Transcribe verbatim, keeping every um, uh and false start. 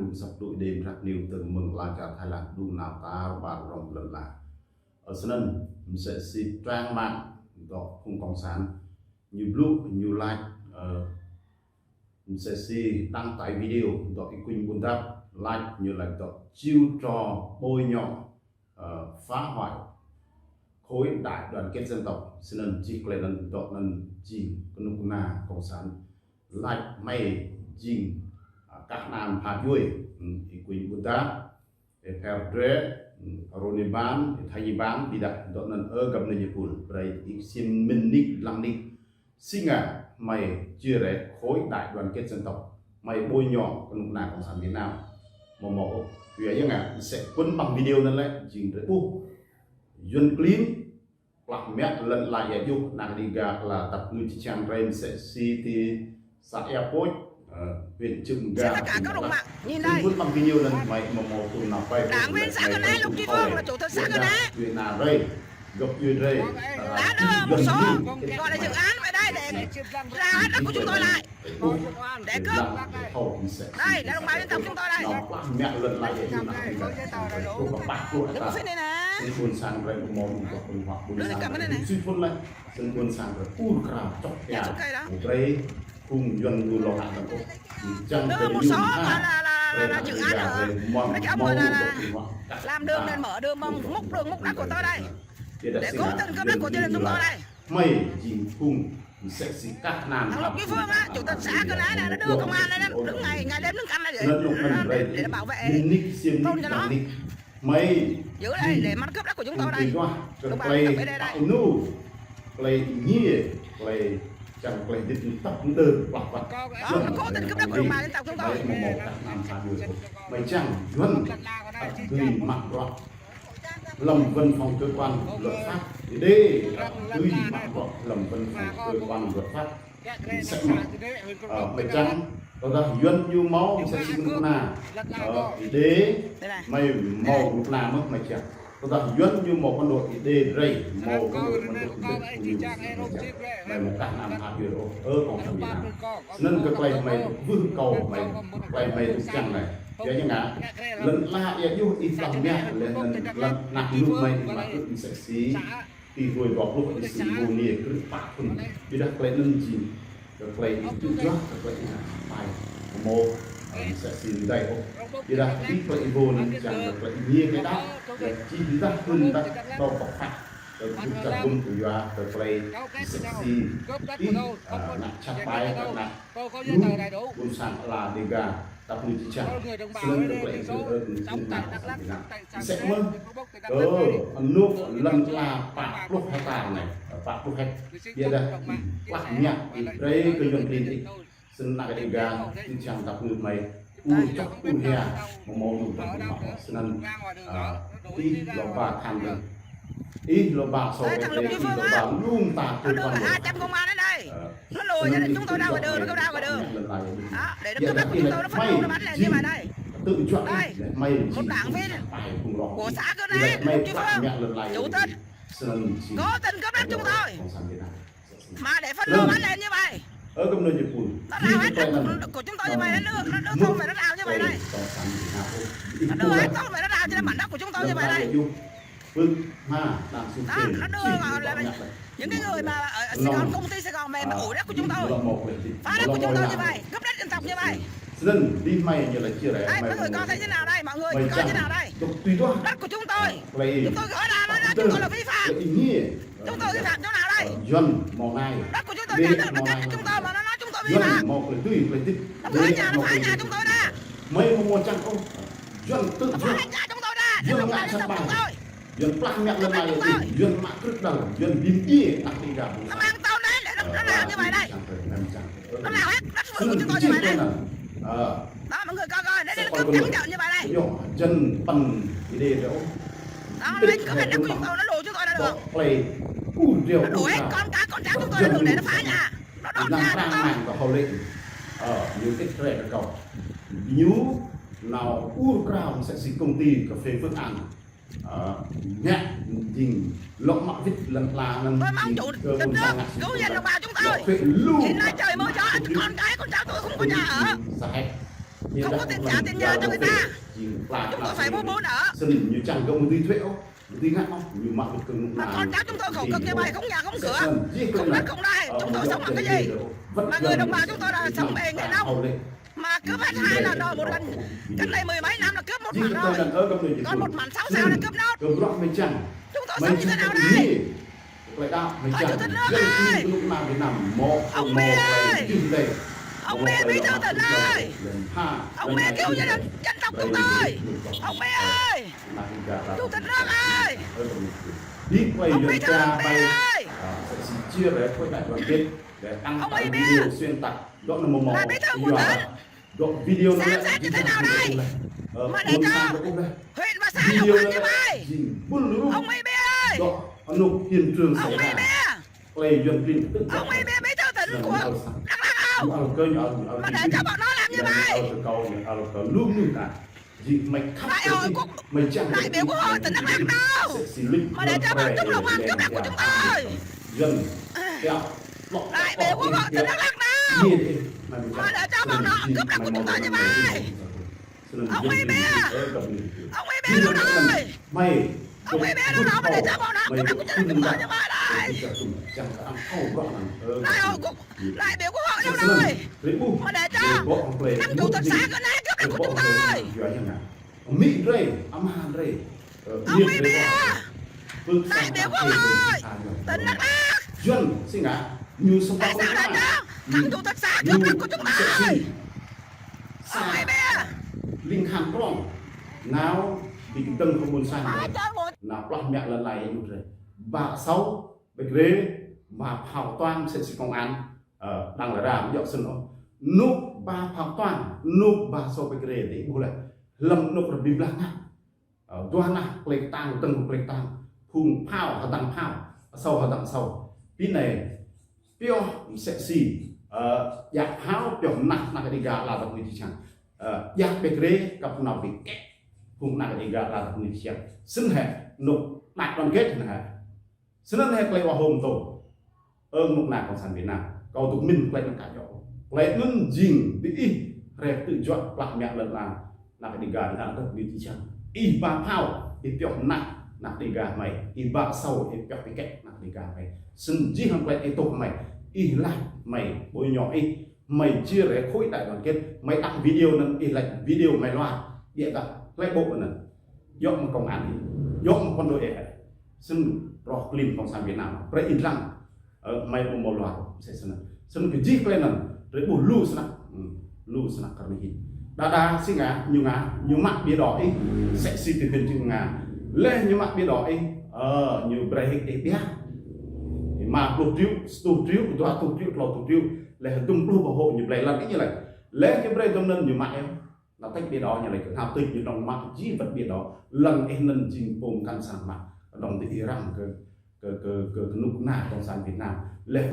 Msăp tŭ đêm rap niu tơ̆ng mơ̆ng ala čar Thái Lan đŭng nao tar ƀar rŏng lăn ala. Ơ, snăn, msĕ si trang mạng dŏ phung cộng sản, ñu blŭ, ñu lač, ơ, msĕ si đăng tải video dŏ Y Quynh Bun Dap, lač ñu lač dŏ chiêu trò bôi nhọ, ờ, phá hoại khối đại đoàn kết dân tộc. Snăn jih klei anăn dŏ anăn jing knŭk kna cộng sản lač hmei jing, à, kah nam pha djuê, hmm, Y Quynh Bun Dap, Y Pher Dre, hmm, Roni Ban, Y Thañi Ban, ƀiădah dŏ anăn ơ găp anei ñu pul, brei Y Sim Min nik dlăng nik. Si ngă hmei chia rẽ khối đại đoàn kết dân tộc, hmei bôi nhọ knŭk kna cộng sản Việt Nam. Mâo mâo ôh. Kyua ya ngă, msĕ kun ƀăng video anăn lĕ, jing drei ƀuh Yuăn klin, plah mă lăn ala êa djuh, anak Đêga ala tăp ngư čiăng drei msĕ si ti xã Ea Pôč, ờ, huyện Cư M'gar, tỉnh Đắk Lắk. Snăn kun ƀăng video anăn hmei mâo mâo tŭ nao pai. Đảng viên xã Cư Né, Lục Duy Phương là chủ tịch xã Cư Né. Huyện Na Rê, găp djuê drei, đã đưa một số, gọi là dự án về đây để ra hết đất của chúng tôi lại. Để cướp. Đây là đồng bào dân tộc chúng tôi đây. Đứng xin đây nè. Đứng lên cầm cái này này. Nhảy xuống cây đó. Đưa một số là, là, là, là dự án ở mấy cái ông mà là, là làm đường này, mở đường, múc, múc đường, múc đất của tôi đây. Để cố tình cướp đất của gia đình chúng tôi đây. Hmei jing phung msĕ si kah nam. Thằng Lục Duy Phương á, chủ tịch xã Cư Né này, nó đưa công an này, nó đứng ngày, ngày đêm đứng canh này để, để, để bảo vệ thôn cho nó. Hmei giữ đây để mà cướp đất của chúng tôi đây. Đồng bào dân tộc ở đây đây. Klei êngiê, klei čiăng klei hdĭp tăp mđơr plah plah. Đó, nó cố tình cướp đất của đồng bào dân tộc chúng tôi. Hmei čiăng Yuăn dưi mă bruă hlăm văn phòng cơ quan luật pháp. Êđê dưi mă bruă hlăm văn phòng cơ quan luật pháp. Msĕ mơh. Ơ, hmei čiăng, tơdah Yuăn ñu mâo msĕ si knŭk kna. Ơ, Êđê, hmei mâo knŭk kna mơh hmei čiăng. Tơdah Yuăn ñu mâo phản động, Êđê drei mâo phản động, phản động Êđê ñu msĕ mơh hmei čiăng. Hmei mâo kah nam pha djuê ôh, ơ, cộng sản Việt Nam. Snăn kơ klei hmei wưh kâo hmei, klei hmei čiăng leh. Ya, ya ngă. Lăn ala êa djuh ih plah mă leh anăn lăn anak ênuk hmei ih mă krư̆ msĕ si ti hruê dua pluh ih sĭt mâo niê krư̆ pă thŭn. Ƀiădah klei anăn jing kơ klei ih tŭ juă, kơ klei ih ngă pai. Mâo, ơ, msĕ si êdei ôh. Ƀiădah ti klei ih hmâo anăn čiăng kơ klei ih niê klei đăo. Leh jih dah thŭn dah dôk pơpă. Kơ kơ kơ kơ kơ kơ klei msĕ si ih, ơ, ngă jhat ƀai, ngă lu ƀuôn sang ala Đêga. Tăp ngư čiăng. Snăn kơ klei ih tŭ, ơ, kơ kơ kơ kơ. Msĕ mơh, ơ, ênuk lăn ala pă pluh hectar anei, pă pluh hectar. Ƀiădah plah mă ih brei kơ Yuăn klin ih. Snăn anak Đêga, čiăng tăp ngư hmei, ur čŏk ur hia, mâo mâo lu tăp ngư mă. Snăn, ơ, ih lŏ ba khan dơ̆ng. Ih lŏ ba sô, ih lŏ ba lu mta. Nó đưa hai trăm công an đến đây. Nó lùa cho chúng tôi ra ngoài đường, nó kêu ra ngoài đường. Đó, để nó cướp đất của chúng tôi, nó phản động, nó bắn lên như vậy đây. Đây, một đảng viên của xã Cư Né, Lục Duy Phương, chủ tịch, cố tình cướp đất chúng tôi. Mà để phản động bắn lên như vậy. Nó đào hết đất của, của chúng tôi như vậy, nó đưa, nó đưa thôn về nó đào như vậy đây. Nó đưa hết thôn về nó đào trên mảnh đất của chúng tôi như vậy đây. Đó, nó đưa vào là những cái người mà ở Sài Gòn, công ty Sài Gòn về mà ủi đất của chúng tôi, phá đất của chúng tôi như vậy, cướp đất dân tộc như vậy. Đây, mọi người coi thấy thế nào đây, mọi người coi thế nào đây? Đất của chúng tôi, chúng tôi gỡ ra nó, chúng tôi là vi phạm. Chúng tôi vi phạm chỗ nào đây? Đất của chúng tôi, nhà nước nó cắt chúng tôi mà nó nói chúng tôi vi phạm. Nó phá nhà, nó phá nhà chúng tôi ra. Nó phá nhà chúng tôi ra. Nó phá nhà chúng tôi. Yuăn plah mă lăn ala êa djuh, Yuăn mă krư̆ đăl, Yuăn bi mdjiê anak Đêga. Nó mang tàu đến để nó, nó làm như vậy đây. Nó làm hết đất vườn của chúng tôi như vậy đây. Đó, mọi người coi coi, đấy, đấy, nó cướp trắng trợn như vậy đây. Đó, nó lấy cướp hết đất của chúng tôi, nó lùa chúng tôi ra đường. Nó đuổi hết con cái, con cháu chúng tôi ra đường để nó phá nhà. Nó đốt nhà chúng tôi. Ñu ur krao msĕ si công ty cà phê Phước An. Ơ, ngă jing lŏ mă wĭt lăn ala anăn. Tôi mong chủ tịch nước cứu dân đồng bào chúng tôi. Hiện nay trời mưa gió, con cái con cháu tôi không có nhà ở. Không có tiền trả tiền nhà cho người ta. Chúng tôi phải mua bún ở. Snăn ñu čiăng kơ mâo dưi thuê ôh, mâo dưi ngă ôh, ñu mă kơ knŭk kna. Mà con cháu chúng tôi khổ cực như vậy, không nhà không cửa, không đất không đai, chúng tôi sống bằng cái gì? Mà người đồng bào chúng tôi là sống bằng nghề nông. Mà cướp hết hai lần rồi, một lần cách đây mười mấy năm là cướp một mảnh rồi. Còn một mảnh sáu sao là cướp nốt. Chúng tôi sống như thế nào đây? Ơ, Chủ tịch nước ơi! Ông Mỹ ơi! Ông Mỹ, bí thư tỉnh ơi! Ông Mỹ cứu dân, dân tộc chúng tôi! Ông Mỹ ơi! Chủ tịch nước ơi! Ông Mỹ thư, ông Mỹ ơi! Ông Mỹ, bí thư của tỉnh! Xem xét như thế nào đây? Mà để cho huyện và xã không ăn như vậy. Ông Mỹ ơi! Ông Mỹ ơi! Ông Mỹ, bí thư tỉnh của Đắk Lắk không? Mà để cho bọn nó làm như vậy. Đại hội Quốc, đại biểu Quốc hội tỉnh Đắk Lắk đâu? Mà để cho bọn chúng lộng hành cướp đất của chúng tôi. Đại biểu Quốc hội tỉnh Đắk Lắk đâu? Mà để cho bọn nó cướp đất của chúng tôi như vậy. Ông Mỹ, bí thư! Ông Mỹ, bí thư đâu rồi? Ông Mỹ, bí thư đâu rồi? Mà để cho bọn nó cướp đất của chúng tôi như vậy đây. Đại hội Quốc, đại biểu Quốc hội đâu rồi? Mà để cho năm chủ tịch xã cướp đất của chúng tôi. Ông Mỹ, đại biểu Quốc hội tỉnh Đắk Lắk. Tại sao lại cho năm chủ tịch xã cướp đất của chúng tôi? Ông Mỹ, bí thư! Ling Khan Krông, nao bi kdơ̆ng kơ ƀuôn sang. Nao plah mă lăn ala ñu drei. Ba Sâu, Bek Rê, ba Phao Tuan, msĕ si công an, ơ, đang lĕ ra, djŏ snăn ôh. Nuk ba Phao Tuan, nuk ba Sâu Bek Rê, ti ƀuh leh. Hlăm nuk rơbĭ blah ngă. Ơ, dua nah klei ktang, dơ̆ng klei ktang. Phung phao, hdăng phao, asâo hdăng asâo. Bi anei, pioh msĕ si, ơ, djă phao, pioh mnah, mnah kơ Dega ala dap kngư ti čiăng. Ơ, djă Bek Rê, kăp nao bi kĕ. Phung mnah kơ Dega ala dap kngư ti čiăng. Snăn hĕ, nuk đại đoàn kết anăn hĕ. Snăn hĕ klei wah hôm tô. Ơ, knŭk kna cộng sản Việt Nam. Kâo dôk mĭn klei anăn ka djŏ. Klei anăn jing diih hriê ktư̆ juă plah mă lăn ala. Mnah kơ Dega, mnah kơ Dega ti čiăng. Ih ba phao, ih pioh mnah, mnah kơ Dega hmei. Ih ba asâo, ih pioh bi kĕ, mnah kơ Dega hmei. Snăn jih hŏng klei ih tŭ hmei. Ih lač hmei, ƀuh ñu ih. Hmei chia rẽ khối đại đoàn kết. Hmei đăng video anăn, ih lač video hmei luar. Ƀiădah, klei ƀuh anăn. Djŏ mơ̆ng công an ih. Djŏ mơ̆ng quân đội ih. Snăn roh klin cộng sản Việt Nam. Brei ih dlăng. Ơ, hmei ƀu mâo luar, msĕ snăn. Snăn kơ jih klei anăn, drei ƀuh lu snăk. Hmm, lu snăk kơ anei hĭn. Đa đa si ngă, ñu ngă, ñu mă bia đỏ ih, msĕ si ti huyện Čư̆ Mnga. Leh ñu mă bia đỏ ih, ơ, ñu brei hĭ ih ƀiă. Êma pluh triệu, sa êtuh triệu, dua êtuh triệu, tlâo êtuh triệu. Leh dŭm pluh boh hŏ ñu blei lăn ih ñu lač. Leh ñu brei dŭm anăn ñu mă ih. Nao tĕč bia đỏ ñu lač, nao tĕč ñu dŏng mă jih wăt bia đỏ. Lăn ih anăn jing pô mkăn sang mă. Dŏng ti ih răng kơ, kơ, kơ, kơ knŭk kna cộng sản Việt Nam. Leh